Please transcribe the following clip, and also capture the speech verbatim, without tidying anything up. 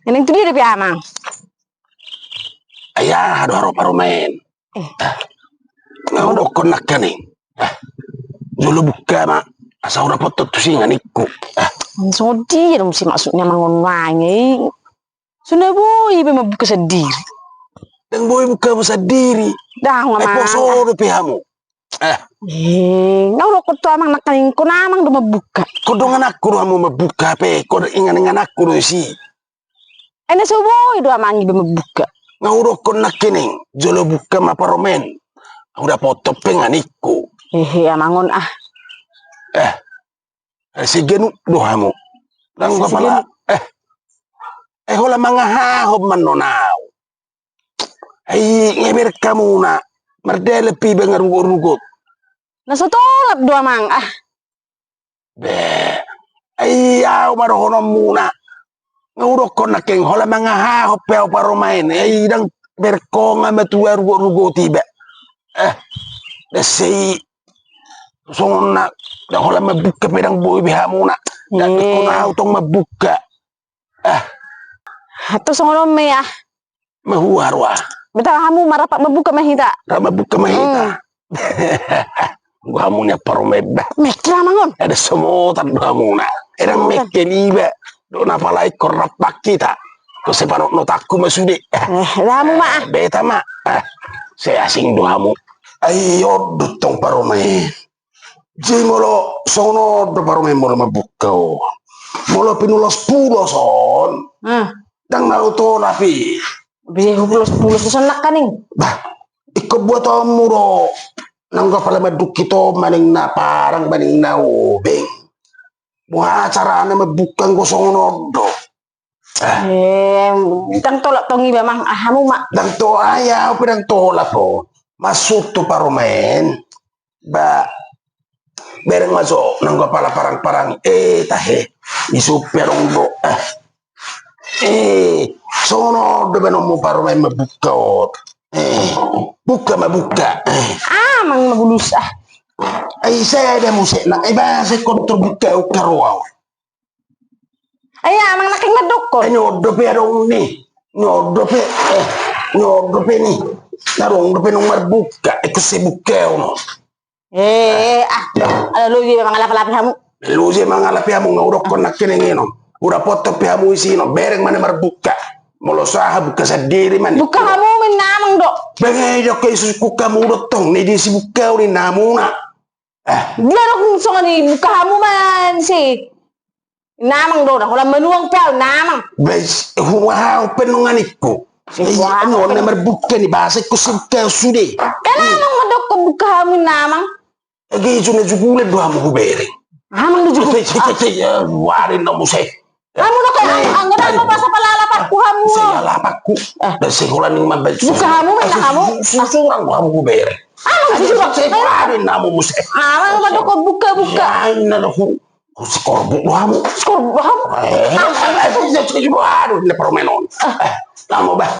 Naeng tu dia dope amang? Ai aha do haroa parumaen? Eh. Ah. Nga hudokkon nangkaning. Ah. Jolo buka ma. Asa hurapot tu singa ningku. Ah. Songon dia do muse maksudna amang on nuaeng i? So na boi be mambuka sandiri. Ndang boi buka hamu sandiri. Ndang amang. Ai poso dope hamu. Eh. Eh, nga hudokkon tu amang nangkaning ingkon amang do mambuka. Ingkon dongananku do hamu mambuka pe, ingkon ingan-ingananku do isi. Ai na so boi do amang i be mambuka. Nga hudokkon nangkaning, jolo buka ma parumaen. Hudapothon pe nga ningku. Hehe, amang on ah. Eh. Eh, siganup do hamu. Ndang siganup. Eh. Eh, holan mangahahon ma annon au. Ai nga bereng hamuna. Mardalan pe iba nga rugot-rugot. Na so tolap do amang ah. Be. Ai au ma dohononmuna. Nga hudokkon nangkaning holan mangahahon pe au parumaen. Ai ndang bereng ho nga matua rugot-rugot iba. Eh. Ndang sai songon na ndang holan mambuka pe ndang boi be hamuna. Ndang ingkon au tong mambuka. Ah. Hato songon on ma i ah. Mahua roa. Beta hamu ma rap mambuka ma hita. Rap mambuka ma hita. Hmm. Nunga hamu nian parumaen bah. Meke amang on. Ndang so motar do hamuna. Ndang meke niba. Do na pala ingkon rap hita. Dope panotnotanku ma sude. Eh, hamu ma ah. Beta ma. Ah. Sai asing do hamu. Ai on do tong parumaen. Jadi molo songon on do parumaen molo mambuka on. Molo pinulos-pulos on. Hmm. Ndang na hutolap i. Be hupulos-pulos do songon nangkaning. Bah, ingkon buatonmu do. Nang anggo pala mandungkit on manang na parang manang na obeng. Boha carana mambuka anggo songon on do. Eh. Eh, ndang tolap tong iba amang, ah, hamu ma. Ndang to, ai au pe ndang tolap ho. Maksudhu parumaen. Ba. Bereng ma jo, nang anggo pala parang-parang. Eh, tahe. Isumpe adong do. Eh. Eh, songon on do baenonmu parumaen mambuka on. Eh, buka ma buka. Eh. Ah, amang ma bulus ah. Ai sada muse nang, ai boasa ingkon tor buka, buka roa on. Ai amang nangkin mandokkon. Ai on dope adong ni. On dope, eh, on dope ni. Na adong dope naung marbuka, eh, ingkon sai buka on. Eh, ah, ala loja mangalap-alapi hamu. Loja mangalap hamu, nga hudokkon nangkin ingkon. Hudapothon pe hamu isi on, bereng ma na marbuka. Molo so aha buka sandiri ma. Buka hamu ma inna amang do. Benge jo ke isusuk hamu do tong, ni di si buka on inna hamuna. Eh. Dia do songon i buka hamu ma si. Inna amang do, na holan manuang pe au inna amang. Bes, huahahon pe nunga ningku. Huahahon pe. Nunga na marbuka ni boasa ingkon sai buka sude. Kan amang mandokkon buka hamu inna amang. Age jo na jugulan do hamu hubereng. Amang do jugulan. Sai, sai, sai, sai, eh, warin na muse. Hamu do kan, anggo na boasa pala alapakku hamu. Sai alapakku. Eh. Ndang sai holan ning mambaen. Buka hamu ma inna hamu. Susurang do hamu hubereng. Amang susurang. Sai warin na hamu muse. Amang mandokkon buka, buka. Ya, inna do hu. Sikorbut do hamu. Sikorbut do hamu. Eh, aduh, inna parumaen on. Eh, hamu bah.